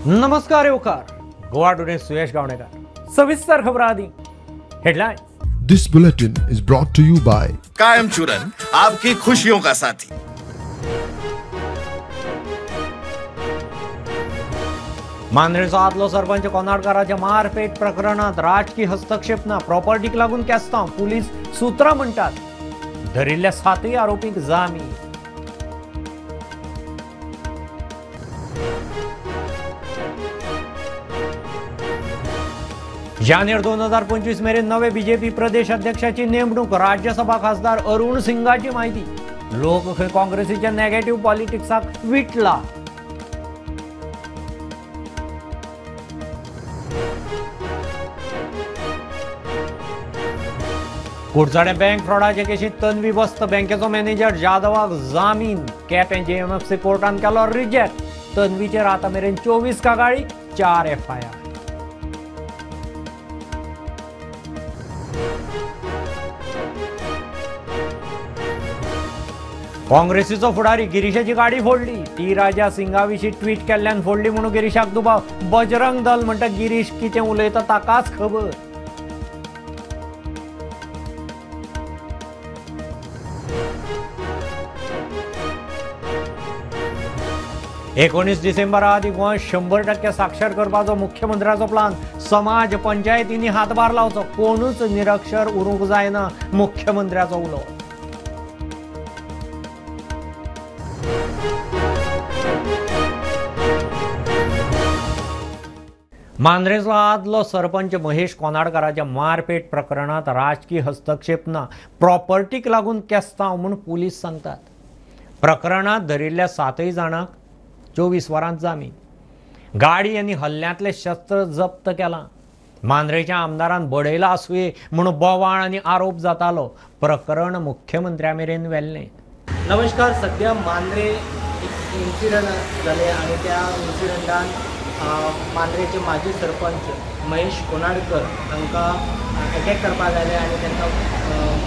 नमस्कार येवकार गोवा टुडे सुयश गावणेकर. सविस्तर खबर आदी headlines. This bulletin is brought to you by Kayam Churan, आपकी खुशियों का साथी. मांद्रेचो आदलो सरपंच कोनाडकाराच्या मारपेट प्रकरणात राजकी हस्तक्षेप ना, प्रॉपर्टीक लागून केस्तांव, पुलीस सूत्रां म्हणटात धरिल्ल्या 7 आरोपींक जामीन. जानेर 2025 मेरेन नवे बीजेपी प्रदेश अध्यक्षाची नेमणूक, राज्यसभा खासदार अरुण सिंगाची माहिती. लोक खंय काँग्रेसीच्या नेगेटिव्ह पॉलिटिक्साक विटला. कुडचडे बँक फ्रॉडाचे केशीत तन्वी वस्त बँकेचो मॅनेजर जाधवाक जामीन, केपें जेएमएफसी कोर्टान केलो रिजेक्ट. तन्वीचेर आतां मेरेन 24 कागाळी, 4 एफआयआर. काँग्रेसीचो फुडारी गिरीशाची गाडी फोडली, टी राजा सिंगा विशीं ट्वीट केल्ल्यान फोडली म्हणून गिरीशाक दुबाव. बजरंग दल म्हणटा गिरीश कितें उलयता ताकाच खबर. एकोणीस डिसेंबरा आदी गोंय 100% साक्षर करपाचो मुख्यमंत्र्याचो प्लान. समाज पंचायतींनी हातभार लावचो, कोणूच निरक्षर उरूंक जायना, मुख्यमंत्र्याचो उलो. मांद्रेचो आदलो सरपंच महेश कोनाडकाराच्या मारपेट प्रकरणात राजकी हस्तक्षेप ना, प्रॉपर्टीक लागून केस्तांव म्हूण पुलीस सांगतात. प्रकरणात धरिल्ल्या 7 जाणांक 24 वरांत जामीन. गाडी आनी हल्ल्यांतले शस्त्र जप्त केलां. मांद्रेच्या आमदारान बडयला आसुये म्हूण बोवाळ आनी आरोप जातालो. प्रकरण मुख्यमंत्र्या मेरेन व्हेल्लें. नमस्कार. सध्या मांद्रे एक इन्सिडंट जाले आनी त्या इन्सिडंटान मांद्रेचे माजी सरपंच महेश कोनाडकर हांकां अटॅक करपाक आयले आनी तांकां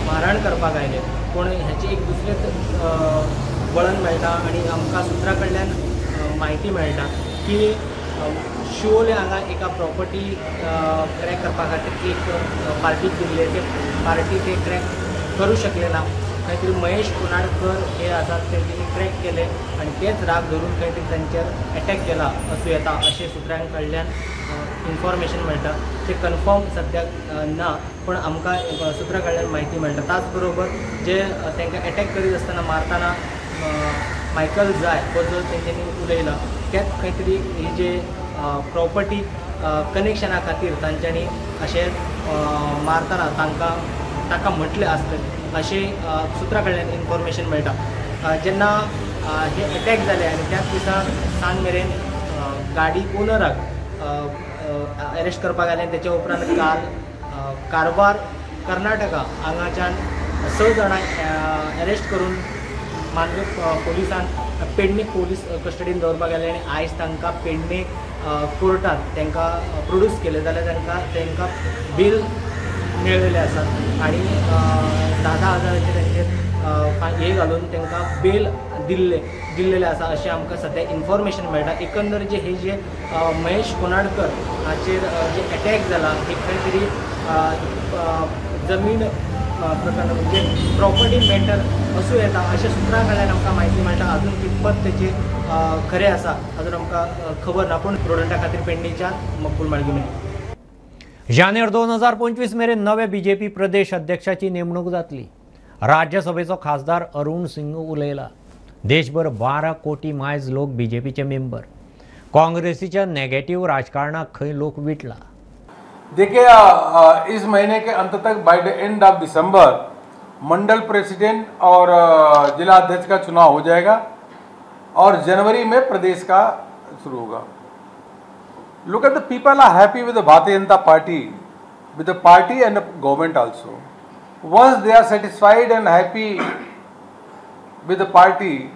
मारहाण करपाक आयले. पूण हेची एक दुसरेच वळण मेळटा आनी आमकां सुत्रां कडल्यान म्हायती मेळटा की शिवोले हांगा एका प्रॉपर्टी क्रॅक करपा खातीर एक पार्टीक दिल्ले, ते पार्टी ते क्रॅक करूं शकले ना. खंय तरी महेश कोनाडकर हे आसात तेंच्यांनी क्रॅक केले आनी तेच राग धरून खंय तरी तांचेर एटॅक केला आसूं येता अशें सुत्रां कडल्यान इन्फॉर्मेशन मेळटा. ते कन्फर्म सद्याक ना, पूण आमकां सुत्रां कडल्यान म्हायती मेळटा. त्याच बरोबर जे तांकां एटॅक करीत आसतना मारतना मायकल जाय हो जो तेंच्यांनी उलयला त्याच खंय तरी ही जे प्रॉपर्टी कनेक्शना खातीर तांच्यांनी अशें मारतना तांकां ताका म्हटलें आसतलें अशें सुत्रां कडल्यान इन्फॉर्मेशन मेळटा. जेन्ना हे अटॅक जाले आनी त्याच दिसा सांज मेरेन गाडी ओनराक अरेस्ट करपाक आयले आनी तेच्या उपरांत काल कारवार कर्नाटका हांगाच्यान 6 जाणांक अरेस्ट करून मांद्रे पोलिसान पेडणे पोलीस कस्टडीन दवरपाक आयले आनी आयज तांकां पेडणे कोर्टान तांकां प्रोड्यूस केले जाल्यार तांकां बेल मेळिल्ले आसात आनी 10-10 हजाराचे तांचेर हे घालून तांकां बेल दिल्लेले आसा अशें आमकां सद्या इन्फॉर्मेशन मेळटा. एकंदर जे हे जे महेश कोनाडकर हाचेर जे अटॅक जाला हे खंय तरी जमीन प्रकरण म्हणजे प्रॉपर्टी मॅटर आसूं येता अशें सुत्रां कडल्यान आमकां म्हायती मेळटा. अजून कितपत तेचे खरें आसा अजून आमकां खबर ना, पूण प्रुडंटा खातीर पेडणेच्यान मकबूल माळगुणे. जानेर 2025 मेरेन नवे बीजेपी प्रदेश अध्यक्षाची नेमणूक जातली. राज्यसभेचो खासदार अरुण सिंग उलयला. देशभर 12 कोटी मायज लोक बीजेपीचे मेंबर. काँग्रेसीच्या नेगेटिव्ह राजकारणाक खंय लोक विटला. देखिए, इस महीने के अंत तक by the end of December Mandal president और जिला अध्यक्ष का चुनाव हो जाएगा और जनवरी में प्रदेश का शुरू होगा. Look at the people are happy with the Bharatiya Janata Party, with the party and the government also. Once they are satisfied and happy with the party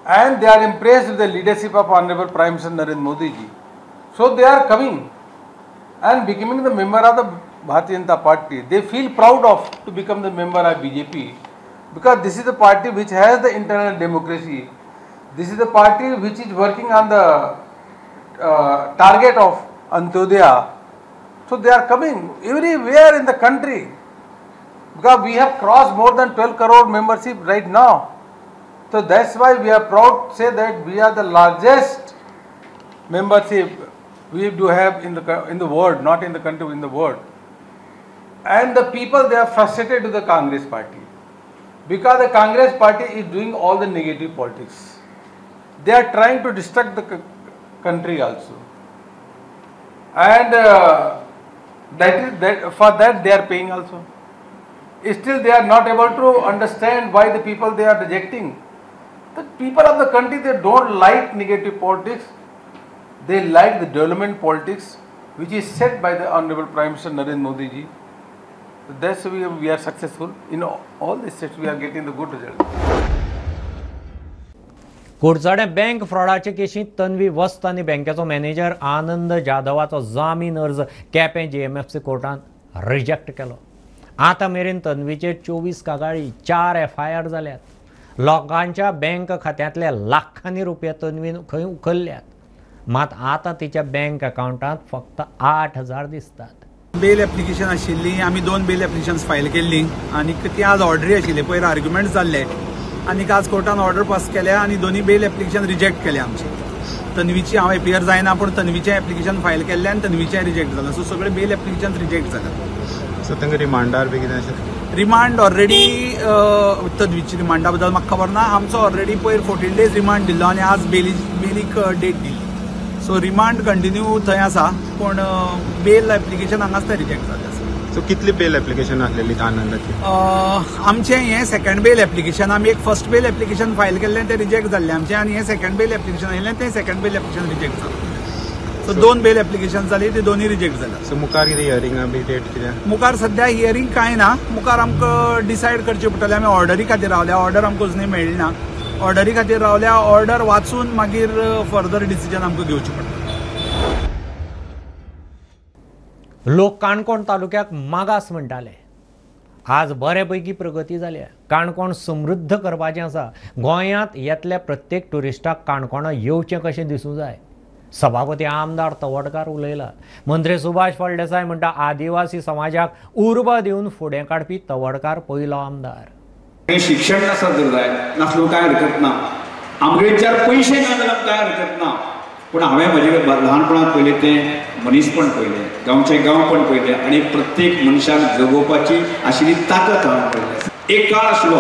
and they are impressed with the leadership of Honorable Prime Minister Narendra Modi ji, so they are coming and becoming the member of the Bharatiya Janata Party. They feel proud of to become the member of BJP because this is the party which has the internal democracy. This is the party which is working on the target of Antyodaya. So they are coming everywhere in the country, because we have crossed more than 12 crore membership right now. So that's why we are proud to say that we are the largest membership we do have in the world, not in the country, in the world. And the people, they are frustrated to the Congress party, because the Congress party is doing all the negative politics. They are trying to destruct the country also, and that is that, for that they are paying also. Still they are not able to understand why the people they are rejecting. The people of the country, they don't like negative politics. They like the development politics, which is set by the Honorable Prime Minister Narendra Modi ji. So that's why we are successful in all the states. We are getting the good result. Curchorem bank फ्रॉडाचे केशींत Tanvi वस्त आनी बँकेचो manager आनंद जाधवाचो जामीन अर्ज Quepem जीएमएफसी कोर्टान reject केलो. आतां मेरेन तन्वीचेर 24 कागाळी, 4 एफआयआर जाल्यात. लोकांच्या बँक खात्यांतले लाखांनी रुपया तन्वीन खंय उखल्ल्यात, मात आतां तिच्या बँक अकावंटांत फक्त 8,000 दिसतात. बेल एप्लिकेशन आशिल्ली, आमी 2 बेल एप्लिकेशन्स फायल केल्ली आनी ती आज ऑर्डरी आशिल्ली. पयर आर्ग्युमेंट जाल्ले आनी आज कोर्टान ऑर्डर पास केल्या आनी दोनी बेल एप्लिकेशन रिजेक्ट केले आमचे. तन्वीची हांव एपियर जायना, पूण तन्वीचें एप्लिकेशन फायल केल्लें आनी तन्वीचें रिजेक्ट जालां. सो सगळे बेल एप्लिकेशन रिजेक्ट जालां. सो तांकां रिमांडार बी कितें अशें? रिमांड ऑलरेडी तन्वीची रिमांडा बद्दल म्हाका खबर ना. आमचो ऑलरेडी पयर 14 डेज रिमांड दिल्लो आनी आज बेलीक डेट दिल्ली. सो रिमांड कंटिन्यू थंय आसा, पूण बेल एप्लिकेशन हांगाच तें रिजेक्ट जालें आसा. सो कितली बेल एप्लिकेशन आसलेली आनंदाची? आमचें हें सेकंड बेल एप्लिकेशन. आमी एक फर्स्ट बेल एप्लिकेशन फायल केल्लें, तें रिजेक्ट जाल्लें आमचें, आनी हें सेकंड बेल एप्लिकेशन आयिल्लें, तें सेकंड बेल एप्लिकेशन रिजेक्ट जालें. सो 2 बेल एप्लिकेशन जाली, ती दोनूय रिजेक्ट जाल्या. सो मुखार कितें हियरिंग बी डेट कितें? मुखार सद्या हियरिंग कांय ना. मुखार आमकां डिसायड करचें पडटलें. आमी ऑर्डरी खातीर रावल्या, ऑर्डर आमकां अजुनूय मेळ्ळी ना. ऑर्डरी खातीर रावल्या, ऑर्डर वाचून मागीर फर्दर डिसिजन आमकां घेवचें पडटलें. लोक काणकोण तालुक्याक मागास म्हणटाले, आज बरे पैकी प्रगती जाल्या. काणकोण समृद्ध करपाचें आसा. गोंयांत येतल्या प्रत्येक ट्युरिस्टाक काणकोणा येवचें कशें दिसूं जाय. सभापती आमदार तवडकार उलयला. मंत्री सुभाष फळदेसाय म्हणटा आदिवासी समाजाक उर्बा दिवन फुडें काडपी तवडकार पयलो आमदार. शिक्षण नासत जर जाय नासलो कांय हरकत ना, आमगेर चार पयशे ना जाल्यार कांय हरकत ना, पूण हांवें म्हजे ल्हानपणांत पळयलें तें मनीसपण पळयलें, गांवचें गांवपण पळयलें आनी प्रत्येक मनशाक जगोवपाची आशिल्ली ताकत हांवें पळयली. एक काळ आसलो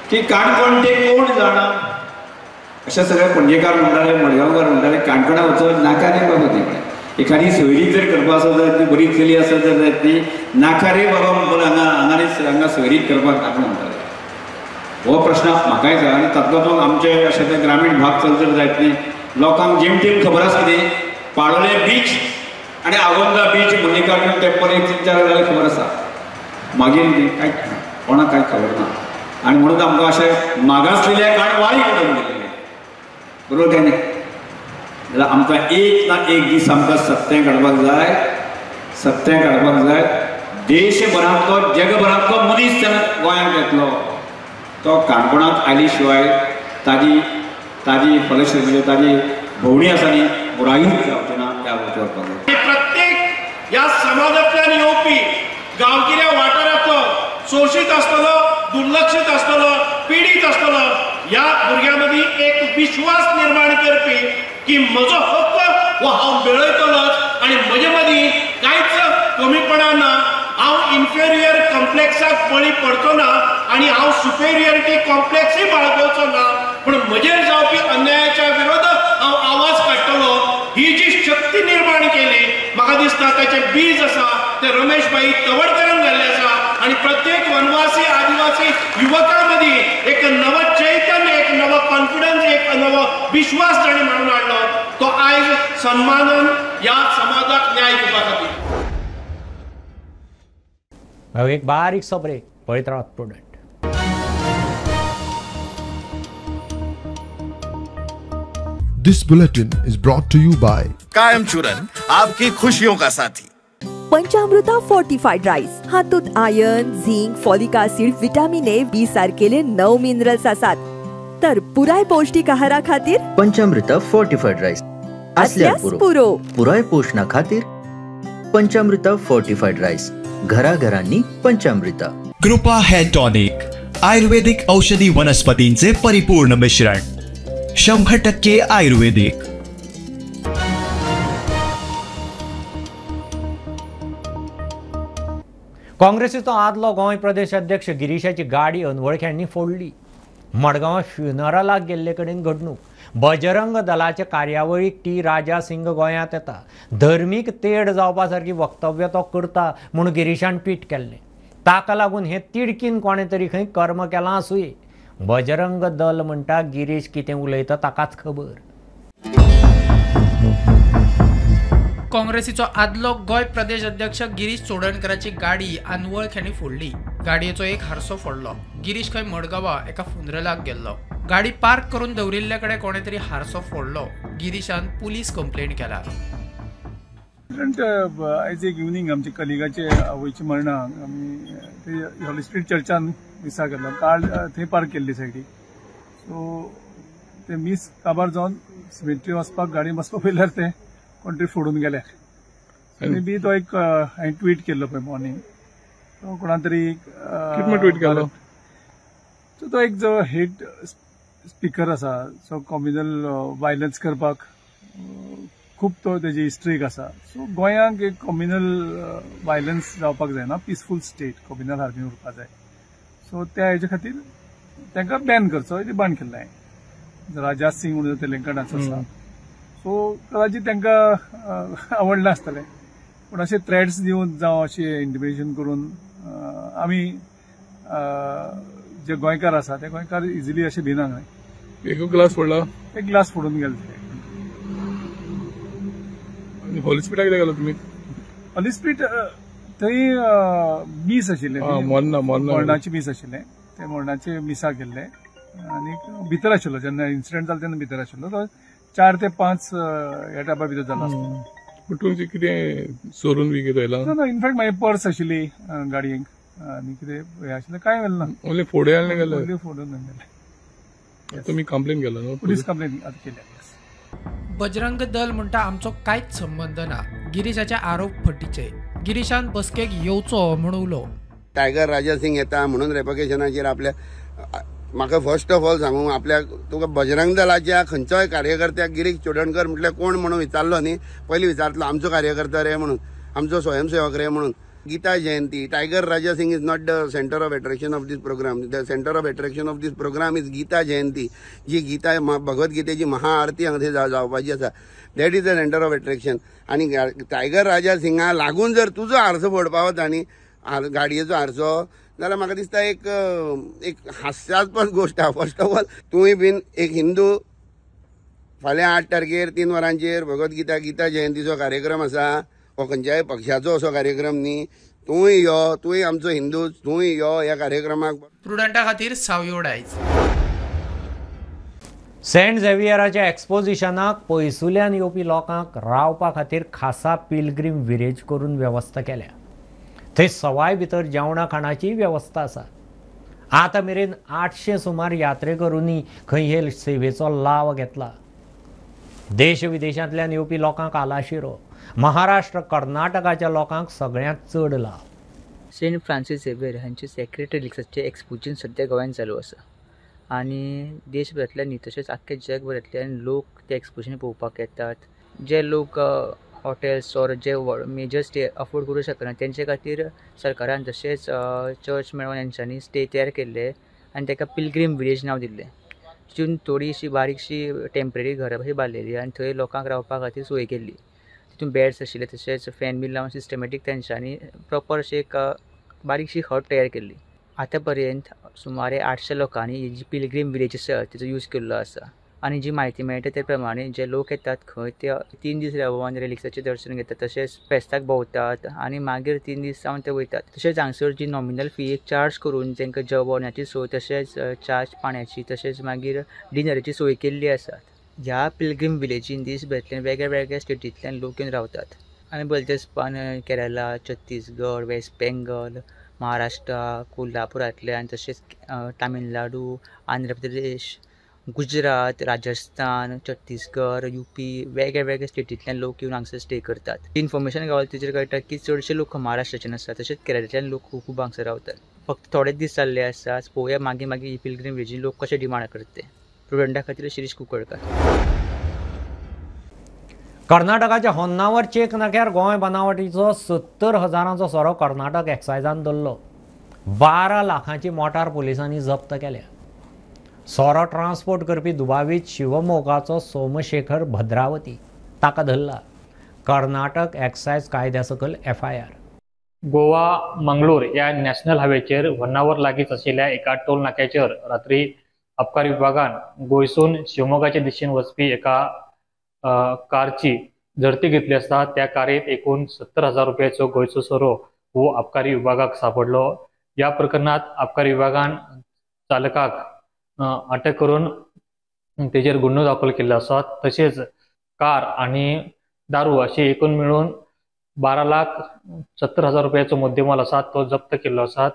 की काणकोण ते कोण जाणा अशें सगळे पणजेकार म्हणटाले, मडगांवकार म्हणटाले, काणकोणा वचून नाका रे बाबा तिकडे. एखादी सोयरीक जर करपा आसत जाल्यार ती बरी चली आसत जाल्यार ती नाका रे बाबा म्हणपाक हांगा हांगा हांगा सोयरीक करपाक नाका म्हणटाले. हो प्रश्न म्हाकाय जाय आनी तातूंतलो आमचे अशें ते ग्रामीण भाग चल जर जायत न्ही, लोकांक जेमतेम खबर आसा कितें पाळोळें बीच आनी आगोंदा बीच, मल्लिकार्जून टेम्पल एक 3-4 जाल्यार खबर आसा, मागीर कांय कोणाक कांय खबर ना. आनी म्हणून आमकां अशें मागासलेल्या कांय वाळी करून दिल्लें, बरोबर काय न्ही? जाल्यार आमकां एक ना एक दीस आमकां सत्तें काडपाक जाय, सत्तें काडपाक जाय. देशभरांतलो जगभरांतलो मनीस जेन्ना गोंयांत येतलो तो काणकोणांत आयले शिवाय ताजी ताजी फलश्रुती म्हणजे ताजी भोंवडी आसा न्ही पुरायूच जावचें ना. त्या वचपाक जाय. प्रत्येक ह्या समाजांतल्यान येवपी गांवगिऱ्या वाठारांतलो शोशीत आसतलो, दुर्लक्षीत आसतलो, पिडीत आसतलो, ह्या भुरग्यां मदीं एक विश्वास निर्माण करपी की म्हजो हक्क हो हांव मेळयतलोच आनी म्हजे मदीं कांयच कमीपणा ना, हांव इन्फेरियर कॉम्प्लेक्साक बळी पडचो ना आनी हांव सुपेरियरिटी कॉम्प्लेक्सूय बाळगोवचो ना, पूण म्हजेर जावपी अन्यायाच्या विरोधात हांव आवाज काडटलो. ही जी शक्ती निर्माण केली म्हाका दिसता ताचें बीज आसा तें रमेश भाई तवडकरान घाल्लें आसा आनी प्रत्येक वनवासी आदिवासी युवकां मदीं एक नवो चैतन्य, एक नवो कॉन्फिडन्स, एक नवो विश्वास ताणें म्हणून हाडलो तो आयज सन्मानान ह्या समाजाक न्याय दिवपा खातीर. एक बारीकसो ब्रेक, पळयत रावात Prudent. This bulletin is brought to you by Kayam Churan, आपकी खुशियों का साथी. पंचामृता फोर्टिफाईड राईस हातूंत iron, zinc, folic acid, vitamin A, B सारकेले 9 minerals आसात. तर पुराय पौष्टिक आहारा खातीर पंचामृता फोर्टिफाईड राईस आसल्यार पुरो. पुराय पोषणा खातीर पंचामृता फोर्टिफाईड राईस, घराघरांनी पंचामृता. कृपा हेअर टॉनिक, आयुर्वेदिक औषधी वनस्पतींचे परिपूर्ण मिश्रण, 100% आयुर्वेदिक. काँग्रेसीचो आदलो गोंय प्रदेश अध्यक्ष गिरीशाची गाडी अनवळख्यांनी फोडली. मडगांवां फ्युनरलाक गेल्ले कडेन घडणूक. बजरंग दलाचे कार्यावळीक टी राजा सिंग गोंयांत येता. धर्मीक तेड जावपा सारकी वक्तव्य तो करता म्हूण गिरीशान ट्वीट केल्लें. ताका लागून हें तिडकीन कोणें तरी खंय कर्म केलां आसुये. बजरंग दल म्हणटा गिरीश कितें उलयता ताकाच खबर. काँग्रेसीचो आदलो गोंय प्रदेश अध्यक्ष गिरीश चोडणकराची गाडी अनवळख्यांनी फोडली. गाडयेचो एक हारसो फोडलो. गिरीश खंय मडगांवा एका फुनरलाक गेल्लो. गाडी पार्क करून दवरिल्ले कडेन कोणे तरी हारसो फोडलो. गिरीशान पुलीस कंप्लेंट केला. आयज एक इवनींग आमच्या कलिगाचे आवयचे मरणाक आमी ते हॉली स्पिरीट चर्चान मिसा केल्लो. कार थंय पार्क केल्ली सायडीक. सो ते मीस काबार जावन सिमेट्री वचपाक गाडी बसपाक पयल्यार ते कोण तरी फोडून गेले. मे बी तो एक हांवें ट्वीट केल्लो पळय मॉर्निंग, तो कोणा तरी ट्वीट केलो. सो तो एक जो हेट स्पिकर आसा, सो कॉम्युनल वायलन्स करपाक खूब तो तेजी हिस्ट्रीक आसा. सो गोंयांक एक कॉम्युनल वायलन्स जावपाक जायना, पिसफूल स्टेट, कॉम्युनल हार्मनी उरपाक जाय. सो त्या हेजे खातीर तांकां बॅन करचो डिमांड केल्लें हांवें. राजा सिंग म्हणून तेलंगणाचो आसा, सो कदाचित तांकां आवडलें आसतलें. पूण अशे थ्रेट्स दिवन जावं अशें इंटिमिडेशन करून आमी जे गोंयकार आसा ते गोंयकार इजिली अशें भिना न्हय. एक ग्लास फोडला, एक ग्लास फोडून गेले ते. होली स्पिरीटाक कित्याक गेलो तुमी? होली स्पिरीट थंय मीस आशिल्लें, मरणाचें मीस आशिल्लें. ते मरणाचे मिसाक गेल्ले आनी भितर आशिल्लो जेन्ना इन्सिडंट जालो तेन्ना भितर आशिल्लो. तो 4 ते 5 ह्या टायपा भितर जालो आसतलो. पूण तुमचें कितें चोरून बी कितें व्हेलां? ना, इनफॅक्ट म्हाजी पर्स आशिल्ली गाडयेक आनी कितें हें आशिल्लें कांय व्हेलें ना. ओन्ली फोडे आनी गेले? ओन्ली फोडून गेले. तुमी कंप्लेन केला न्हू? पुलीस कंप्लेन आतां केल्या. बजरंग दल म्हणटा आमचो कांयच संबंद ना. गिरीशाचे आरोप फटीचे. गिरीशान बसकेक येवचो म्हूण उलो. टायगर राजा सिंग येता म्हणून रेपकेशनाचेर आपल्या म्हाका फर्स्ट ऑफ ऑल सांगू, आपल्या तुका बजरंग दलाच्या खंयच्याय कार्यकर्त्याक गिरीश चोडणकर म्हटल्यार कोण म्हणून विचारलो न्ही, पयलीं विचारतलो आमचो कार्यकर्ता रे म्हणून, आमचो स्वयंसेवक रे म्हणून. Gita Jayanti, Tiger Raja Singh is not the centre of attraction of this programme. The centre of attraction of this programme is Gita Jayanti. जी गीता भगवद्गीतेची महाआरती हांगा जावपाची आसा, that is the centre of attraction. आनी टायगर राजा सिंगा लागून जर तुजो हारसो फोडपा वता न्ही, गाडयेचो हारसो, जाल्यार म्हाका दिसता एक एक हास्यास्पद गोश्ट आहा. फर्स्ट ऑफ ऑल तूंय बीन एक हिंदू, फाल्यां 8 तारखेर 3 वरांचेर भगवद्गीता गीता जयंतीचो कार्यक्रम आसा, हो खंयच्याय पक्षाचो असो कार्यक्रम न्ही. तूंय यो, तूंय आमचो हिंदू, तूंय यो ह्या कार्यक्रमाक. प्रुडंटा खातीर सावयो डायज. सेंट झेवियराच्या एक्सपोजिशनाक पयसुल्यान येवपी लोकांक रावपा खातीर खासा पिलग्रीम विरेज करून वेवस्था केल्या. थंय सवाय भितर जेवणा खाणाची वेवस्था आसा. आतां मेरेन 800 सुमार यात्रेकरूंनी खंय हे सेवेचो लाव घेतला. देश विदेशांतल्यान येवपी लोकांक आलाशिरो. महाराष्ट्र कर्नाटकाच्या लोकांक सगळ्यांत चड लाव. सेंट फ्रांसीस झेवियर हांचे सेक्रेड रिलिक्साचें एक्सपोजिशन सद्या गोंयांत चालू आसा आनी देशभरांतल्यान न्ही तशेंच आख्खे जगभरांतल्यान लोक ते एक्सपोजिशन पळोवपाक येतात. जे लोक हॉटेल्स ऑर जे मेजर स्टे अफोर्ड करूं शकना तेंचे खातीर सरकारान तशेंच चर्च मेळोन हेंच्यांनी स्टे तयार केल्ले आनी ताका पिलग्रीम विलेज नांव दिल्लें. तितून थोडीशी बारीकशी टेम्पररी घरां अशी बांदलेली आनी थंय लोकांक रावपा खातीर सोय केल्ली. तितून बेड्स आशिल्ले तशेंच फॅन बी लावन सिस्टमॅटीक तेंच्यांनी प्रॉपर अशी एक बारीकशी हट तयार केल्ली. आतां पर्यंत सुमारे 800 लोकांनी ही जी पिलग्रीम विलेज आसा तेजो यूज केल्लो आसा आनी जी म्हायती मेळटा ते प्रमाणे जे लोक येतात खंय ते 3 दीस रावन रिलिक्साचें दर्शन घेतात, तशेंच फेस्ताक भोंवतात आनी मागीर 3 दीस जावन ते वयतात. तशेंच हांगसर जी नॉमिनल फी एक चार्ज करून तांकां जेवणाची सोय तशेंच च्या पाण्याची तशेंच मागीर डिनराची सोय केल्ली आसा. ह्या पिलग्रीम विलेजीन देशभरांतल्यान वेगळ्या वेगळ्या स्टेटींतल्यान लोक येवन रावतात आनी बलचेस्पान केरला, छत्तीसगड, वेस्ट बेंगल, महाराष्ट्र, कोल्हापुरांतल्यान तशेंच तामिळनाडू, आंध्र प्रदेश, गुजरात, राजस्थान, छत्तीसगड, यूपी वेगळे वेगळे स्टेटींतल्यान लोक येवन हांगसर स्टे करतात. इन्फॉर्मेशन गावता तेजेर कळटा की चडशे लोक महाराष्ट्राचे आसतात, तशेंच केरळांतल्यान लोक खूब खूब हांगसर रावतात. फक्त थोडे दीस जाल्ले आसात, पळोवया मागीर मागीर ही पिलग्रीम वेजी लोक कशे डिमांड करता ते. प्रुडंटा खातीर शिरीष कुंकळकर. कर्नाटकाच्या होन्नावर चेक नाक्यार गोंय बनावटीचो 70,000 सोरो कर्नाटक एक्सायजान धरलो. 12 लाखांची मोटार पुलिसांनी जप्त केल्या. सोरो ट्रान्सपोर्ट करपी दुबावीत शिवमोगाचो सोमशेखर भद्रावती ताका धरला. कर्नाटक एक्सायज कायद्या सकयल FIR. Goa Mangalore ह्या नॅशनल हायवेचेर होन्नावर लागींच आशिल्ल्या एका टोल नाक्याचेर रात्री अबकारी विभागान गोंयसून शिवमोगाचे दिशेन वचपी एका कारची झडती घेतली आसता त्या कारीत एकूण 70,000 रुपयाचो गोंयचो सोरो हो अबकारी विभागाक सापडलो. ह्या प्रकरणात अबकारी विभागान चालकाक अटक करून तेजेर गुन्हो दाखल केल्लो आसा. तशेंच कार आनी दारू अशें एकूण मेळून 12,70,000 रुपयाचो मुद्देमाल आसा तो जप्त केल्लो आसा.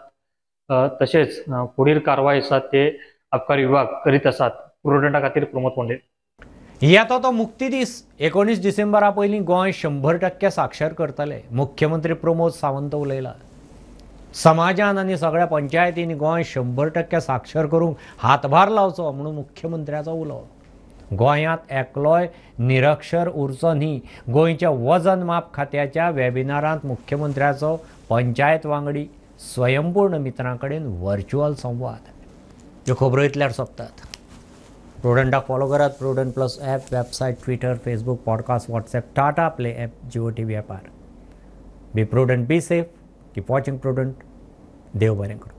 तशेंच फुडील कारवाय आसा ते अबकारी विभाग करीत आसात. प्रुडंटा खातीर प्रमोद पंडे. येता तो मुक्ती दीस 19 डिसेंबरा पयलीं गोंय 100% साक्षर करतले, मुख्यमंत्री प्रमोद सावंत उलयला. समाजान आनी सगळ्या पंचायतींनी गोंय 100% साक्षर करूंक हातभार लावचो म्हणून मुख्यमंत्र्याचो उलो. गोंयांत एकलोय निरक्षर उरचो न्ही, गोंयच्या वजन माप खात्याच्या वेबिनारांत मुख्यमंत्र्याचो पंचायत वांगडी स्वयंपूर्ण मित्रां कडेन व्हर्च्युअल संवाद. ह्यो खबरो इतल्यार सोंपतात. प्रुडंटाक फॉलो करात Prudent plus app, website, Twitter, Facebook, podcast, WhatsApp, Tata Play app, Jio TV ॲपार. Be prudent, be safe, keep watching Prudent. देव बरें करूं.